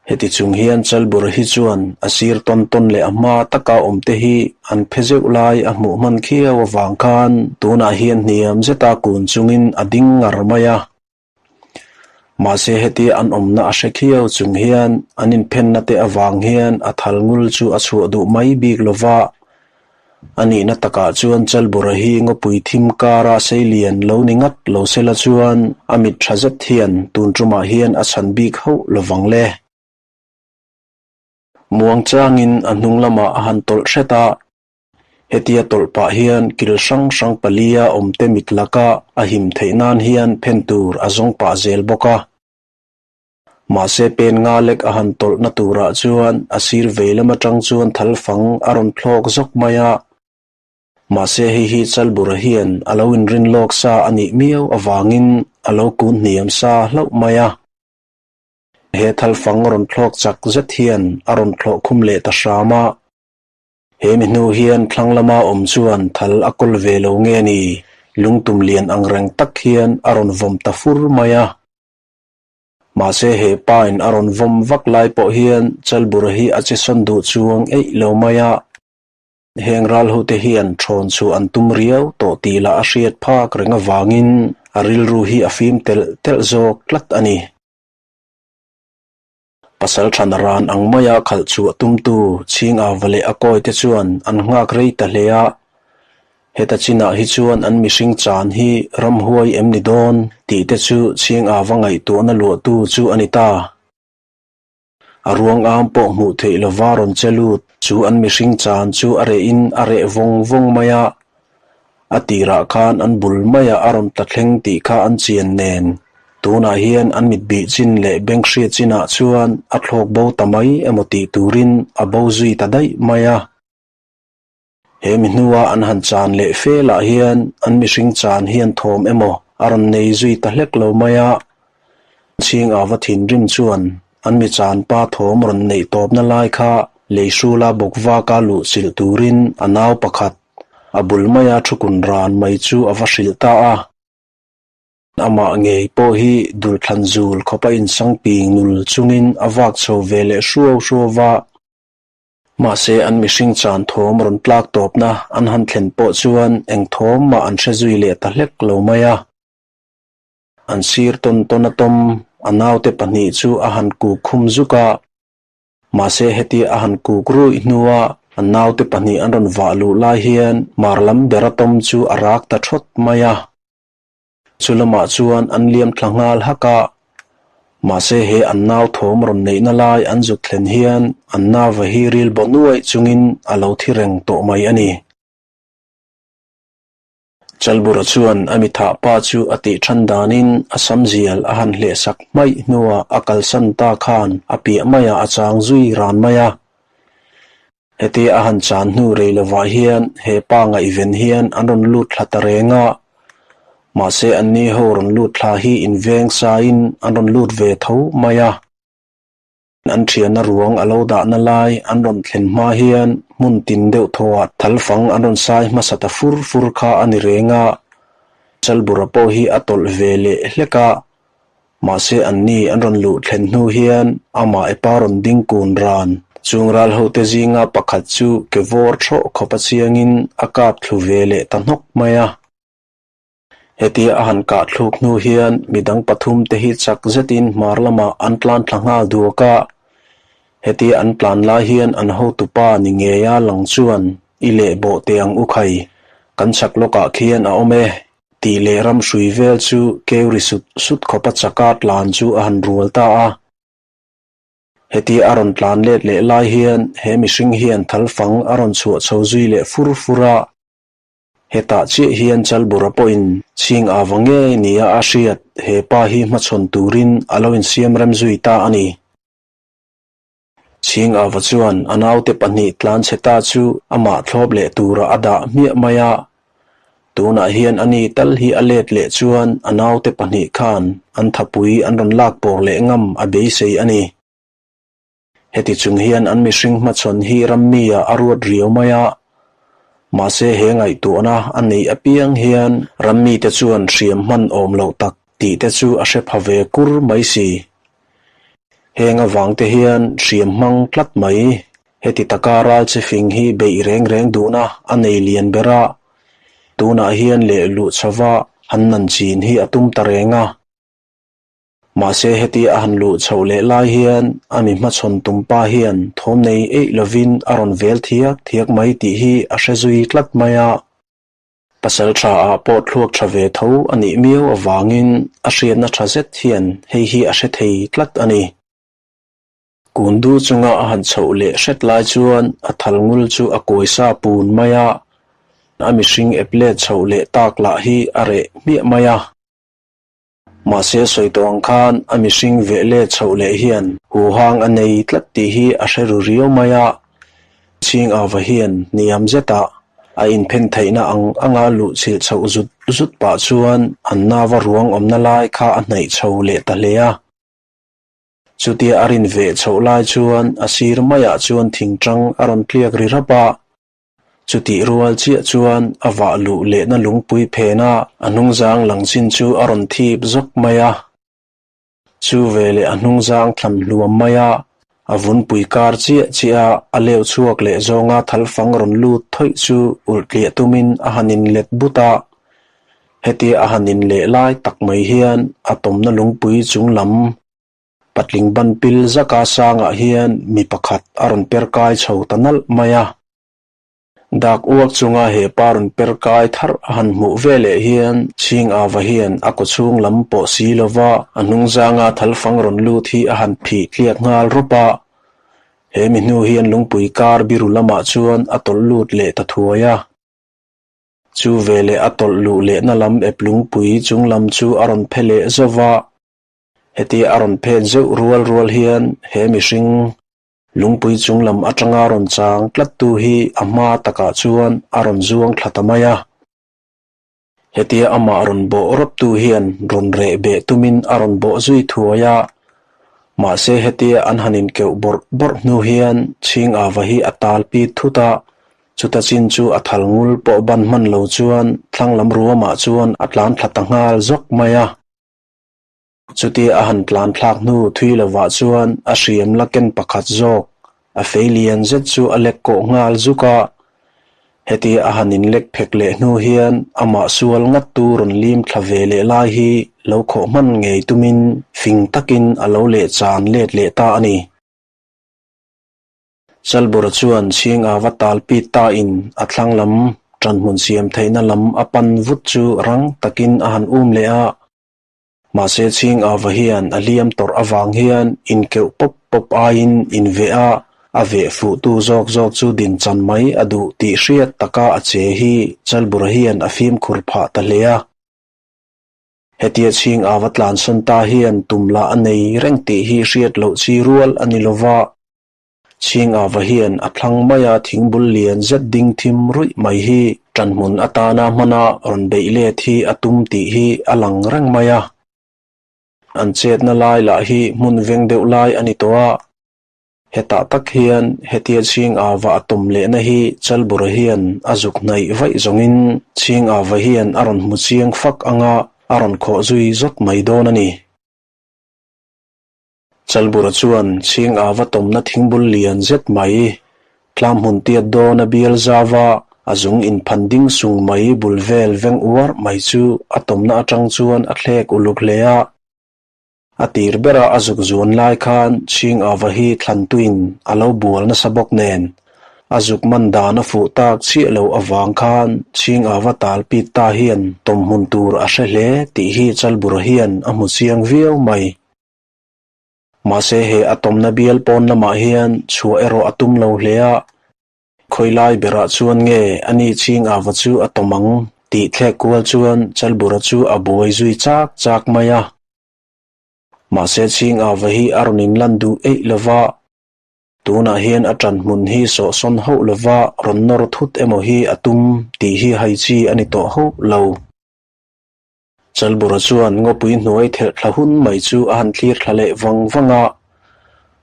Heti chung hian Chalbura hi chuan a sir tawn tawn leh a hma taka awmte hi an phe zeuh lai a hmuh hman khiau avang khan tunah hian hniam zeta kun chungin a ding ngar mai a. Mahse heti an awmna a hre khiau chung hian an inphenna te avang hian a thal ngul chu a chhuah duh mai bik lova. A nihna takah chuan Chalbura hi ngawpui thim kara sei lian lo ni ngat lo sela chuan a mit tha zet hian tun tumah hian a chhan bik hauh lovang le. Muang changin a hnung lamah a han tawlh hret a. Hetia tawlh pah hian kil hrang hrang palia awmte mit laka a him theih nan hian phen tur a zawng pah zel bawk a. Mahse pen nga lek a han tawlhna turah chuan a sir vei lam atang chuan thal fang a rawn thlawk zawk mai a. Mahse hei hi Chalbura hian a lo inrin lawk sa a nih miau avangin a lo kun hniam sa hlauh mai a. He thal fang rawn thlawk chak zet hian a rawn thlawh khum leh ta hram a. He mi hnu hian thlang lama awm chuan thal a kawl ve lo nge ni, lungtum lian ang reng tak hian a rawn vawm ta fur mai a. Mahse he pain a rawn vawm vak lai pawh hian Chalbura hi a che sawn duh chuang eih lo mai a. Heng ral hote hian thawn chu an tum riau tawh tih lah a hriat phak reng avangin a rilru hi a fim telh telh zawk tlat a ni. Pasal than ran ang maia khalh chhuah tumtu Chhingava leh a kawite chuan an nghak rei ta hle a. Heta chinah hi chuan an mihring chan hi ramhuai em ni dawn tih te chu Chhingava ngaihtuahna luahtu chu a ni ta. A ruang am pawh hmuh theih lova rawn che lut chu an mihring chan chu a rehin a reh vawng vawng mai a. A tirah khan an bul maiah a rawn tla thleng tih kha an chian nen tunah hian an mit bih chin leh beng hriat chinah chuan a thlawk bo ta mai emaw tih turin a bo zui ta daih mai a. He mi hnua an han chan leh fe lah hian an mihring chan hian thawm emaw a rawn nei zui ta hlek lo mai a. Chhing ava thinrim chuan an mi chan pa thawm rawn neih tawpna lai kha leihrula bawk vaka luh chilh turin a nau pakhat a bul maia thukun ran mai chu a va hrilh ta a. Amah ngei pawh hi dulthlan zul khawpa insang ping nul chungin a vak chho ve leh hruau hruau va. Mahse an mihring chan thawm rawn tlak tawpna an han thlen pawh chuan eng thawm mah an hre zui leh ta hlek lo mai a. An sir tawn tawn a tawm, a naute pahnih chu a han kuk khum zuk a. Mahse hetia a han kuk ruih hnua an naute pahnih an rawn vah luh lai hian mar lam ber a tawm chu a rak ta thawt mai a. Chu lamah chuan an liam thla nghal hak a. Mahse he an nau thawm rawn neihna lai an zuk thlen hian an nauva hi ril baw nuaih chungin a lo thi reng tawh mai a ni. Chalbura chuan a mi thah pa chu a tih than danin a sam zial a han hlehsak hmaih hnuah a kalsan ta khan a piah maiah a chang zui ran mai a. Hetia a han chan hnu rei lovah hian he pa ngaihven hian an rawn lut thla ta reng a. Mahse anni ho rawn lut thla hi inveng sain an rawn lut ve tho mai a. An thianna ruang a lo dahna lai an rawn thlen hma hian hmun tin deuh thawah thalfang an rawn sai hmasa ta fur fur kha a ni reng a. Chalbura pawh hi a tawlh ve leh hlek a. Mahse anni an rawn luh thlen hnu hian amah epa rawn ding kun ran. Chung ral hote zinga pakhat chu ke vawr thawh khawp a chiangin a kap thlu ve leh ta hnawk mai a. Hetia a han kah thluk hnu hian midang pathum te hi chak zetin hmar lamah an tlan thla nghal duak a. Hetia an tlan lai hian an hotupa ni ngeia lang chuan i leh bawh teh ang u khai, kan chak lawkah khian a awm e tih leh ram hrui vel chu keu ri sut sut khawpa chaka tlan chu a han rual ta a. Hetia a rawn tlan let leh lai hian he mihring hian thalfang a rawn chhuah chho zui leh fur fur a. Hetah chiah hian Chalbura pawhin chhing ava ngei nia a hriat he pa hi hmachhawn turin a lo insiam rem zui ta a ni. Chhing ava chuan a naute pahnih tlan chhe ta chu amah thlawp leh tura a dah hmiah mai a. Tunah hian ani tal hi a let leh chuan a naute pahnih khan an thapui an rawn lak pawr leh ngam a beisei a ni. Heti chung hian an mihring hmachhawn hi rammi-ah a ruat riau mai a. Mahse he ngaihtuahna a neih apiang hian rammite chuan hriam hman awm loh tak tih te chu a hre pha ve kur mai si. Heng avangte hian hriam hmang tlat mai. Heti taka ral chi fing hi beih reng reng duhna a nei lian ber a, tunah hian leh luh chhova han nan chin hi a tum ta reng a. Mahse heti a han luh chhoh leh lai hian a mi hmachhawn tumpa hian thawm nei eih lovin a rawn vel thiak thiak mai tih hi a hre zui tlat mai a. Pasal tha ah pawh thluak tha ve tho a nih miau avangin a hriatna tha zet hian hei hi a hre thei tlat a ni. Kundu chunga a han chhoh leh hret lai chuan a thal ngul chu a kawi sa pun mai a, a mihring ep let chhoh leh tak lah hi a reh hmiah mai a. Mahse sawi tawh ang khan a mihring veh let chhoh leh hian huhang a nei tlat tih hi a hre ru riau mai a, chhing ava hian hniam zetah a inphen theihna ang anga luh chhilh chhoh zut zut pah chuan an nava ruang awmna lai kha a hnaih chho leh ta hle a. Chutia a rin veh chhoh lai chuan a sir maiah chuan thingtang a rawn tliak ri rap a. Chutih rual chiah chuan a vah luh lehna lungpui phena a hnungzang lang chin chu a rawn thip zawk mai a. Chu veleh a hnungzang thlan hluam mai a, a vunpui kar chiah chiah a a leu chhuak leh zawnga thalfang rawn lut thawih chu ulh tliah tumin a han inlet but a. Hetia a han inleh lai tak mai hian a tawmna lungpui chung lam patling ban pil zaka sangah hian mi pakhat a rawn per kai chho ta nalh mai a. Dak uak chunga he pa rawn per kai thar a han hmuh veleh hian chhing ava hian a kawchhung lam pawh si lova a hnungzanga thalfang rawn lut hi a han phih tliak nghal rawp a. He mi hnu hian lungpui kar biru lamah chuan a tawlh lut leh ta thuai a. Chu veleh a tawlh luh lehna lam ep lungpui chung lam chu a rawn phe leh zauh va. Hetia a rawn phet zeuh rual rual hian he mihring lungpui chung lam atanga rawn chang tlattu hi a hma takah chuan a rawn zuang thla ta mai a. Hetia amah rawn bawh rawptu hian rawn reh beh tumin a rawn bawh zui thuai a. Mahse hetia an han inkeuh bawrh bawrh hnu hian chhing ava hi a tal pit thut a, Chuta chin chu a thal ngul pawh ban hman lo chuan thlang lam ruamah chuan a tlan thla ta nghal zawk mai a. Chutia a han tlan thlak hnu thui lovah chuan a hriam la ken pakhat zawk a fei lian zet chu a lek kawh nghal zuk a. Hetia a han inlek phek leh hnu hian amah sual ngat tu rawn lim thla ve leh lai hi lo khawh hman ngei tumin fing takin a lo leh chan let leh ta a ni. Chalbura chuan chhing a va tal pit ta in a thlang lam ṭanhmun siam theihna lam a pan vut chu rang takin a han um leh a. Mahse chhing ava hian a hliam tawrh avang hian inkeuh pawp pawp aiin inveh a, a veh fuhtu zawk zawk chu dinchan mai a duh tih hriat taka a che hi Chalbura hian a fimkhur phah ta hle a. Hetia chhing ava tlansawn ta hian tum lah a nei reng tih hi hriat loh chi rual a ni lova. Chhing ava hian a thlang maia thingbul lian zet ding thim ruih mai hi ṭanhmun atana hmana rawn beih let hi a tum tih hi a lang reng mai a. An chetna lai lah hi hmun veng deuh lai a ni tawh a. Hetah tak hian hetia chhing ava a tawm lehna hi Chalbura hian a zuk hnaih vaih zawngin chhing ava hian a rawn hmu chiang fak anga a rawn khawh zui zawk mai dawn a ni. Chalbura chuan chhing ava tawmna thingbul lian zet mai, tlam hmun tiat dawn a bial zauva a zung inphan ding sung mai bul vel veng uar mai chu a tawmna atang chuan a thlek uluk hle a. A tir bera a zuk zuan lai khan chhing ava hi thlantuin a lo bual nasa bawk nen, a zuk man dan a fuh tak chiah lo avang khan chhing ava tal pit ta hian tawm hmun tur a hre hle tih hi Chalbura hian a hmu chiang viau mai. Mahse he a tawmna bial pawn lamah hian chhuah erawh a tum lo hle a, khawilai berah chuan nge a ni chhing ava chu a tawm ang tih thlek kual chuan Chalbura chu a buai zui chak chak mai a. Mahse chhing ava hi a rawn inlan duh eih lova. Tunah hian a ṭan hmun hi sawhsawn hauh lova rawn nawr thut emaw hi a tum tih hi hai chi a ni tawh hauh lo. Chalbura chuan ngawpui hnuai thelh thla hun mai chu a han thlir thla leh vang vang a.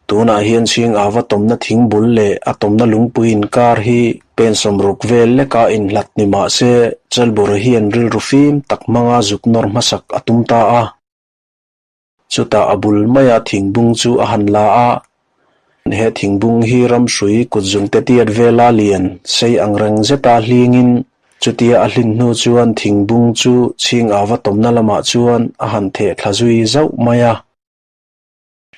Tunah hian chhing ava tawmna thing bul leh a tawmna lungpui inkar hi pen sawmruk vel leka inhlat ni mah se Chalbura hian rilru fim tak hmanga zuk nawr hmasak a tum ta a. Chutah a bul maia thingbung chu a han la a, he thingbung hi ramhrui kutzungte tiat vela lian sei angreng zeta hlingin chutia a hlin hnu chuan thingbung chu chhing ava tawmna lamah chuan a han theh thla zui zauh mai a.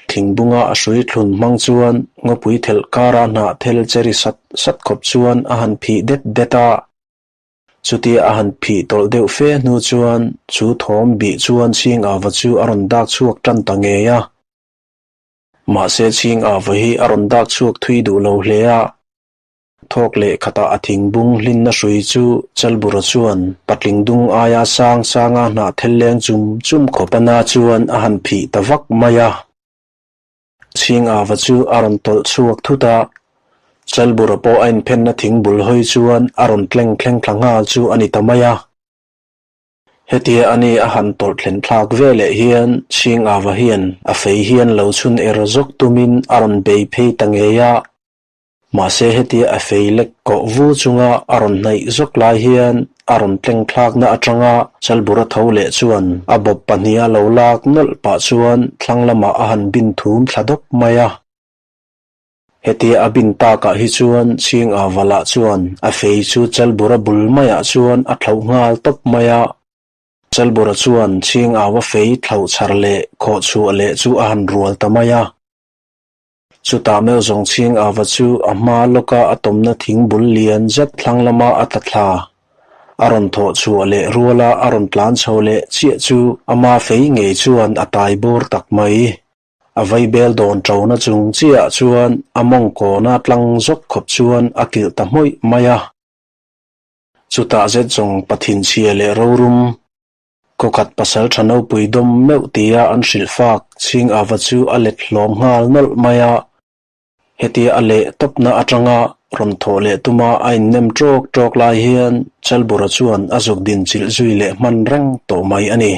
Thingbunga a hrui thlun hmang chuan ngawpui thelh kara hnah thel cheri sat sat khawp chuan a han phih det det a. Chutia a han phih tawlh deuh fe hnu chuan chu thawm bih chuan chhing ava chu a rawn dak chhuak tan ta ngei a. Mahse chhing ava hi a rawn dak chhuak thui duh lo hle a. Thawk leh khatah a thingbung hlinna hrui chu Chalbura chuan patling dung aia sang sanga hnah thel leng chum chum khawp a na chuan a han phih ta vak mai a. Chhing ava chu a rawn tawlh chhuak thut a, Chalbura pawh a inphenna thing bul hawi chuan a rawn tleng thleng thla nghal chu a ni ta mai a. Hetia ani a han tawlh thlen thlak veleh hian Chhing ava hian a fei hian lo chhun er zawk tumin a rawn bei phei ta ngei a. Mahse hetia a fei lek kawh vu chunga a rawn hnaih zawk lai hian a rawn tleng thlakna atanga Chalbura tho leh chuan a bawp pahniha lo lak nawlh pah chuan thlang lamah a han bin thum thla dawp mai a. Hetia a bin takah hi chuan Chhing Avala chuan a fei chu Chalbura bul maiah chuan a thlauh nghal tawp mai a. Chalbura chuan Chhing Awa fei thlauh chhar leh khawh chhuah leh chu a han rual ta mai a. Chutah meuh zawng chhing ava chu a hma lawka a tawmna thing bul lian zet thlang lama a tla thla. A rawn thawh chhuah leh ruala a rawn tlan chho leh chiah chu ama fei ngei chuan a tai bur tak mai. A vaibel dawn ṭona chung chiahah chuan a mawng kawna tlang zawk khawp chuan a kilh ta hmawih mai a. Chutah zet zawng Pathinchhia leh rorum Khawkhat pasal tha nopui dawm meuh tia an hrilh fak chhing ava chu a let hlawm nghal nawlh mai a. Hetia a leh tawpna atanga rawn thawh leh tuma a innem tawk tawk lai hian Chalbura chuan a zuk din chilh zui leh hman reng tawh mai a ni.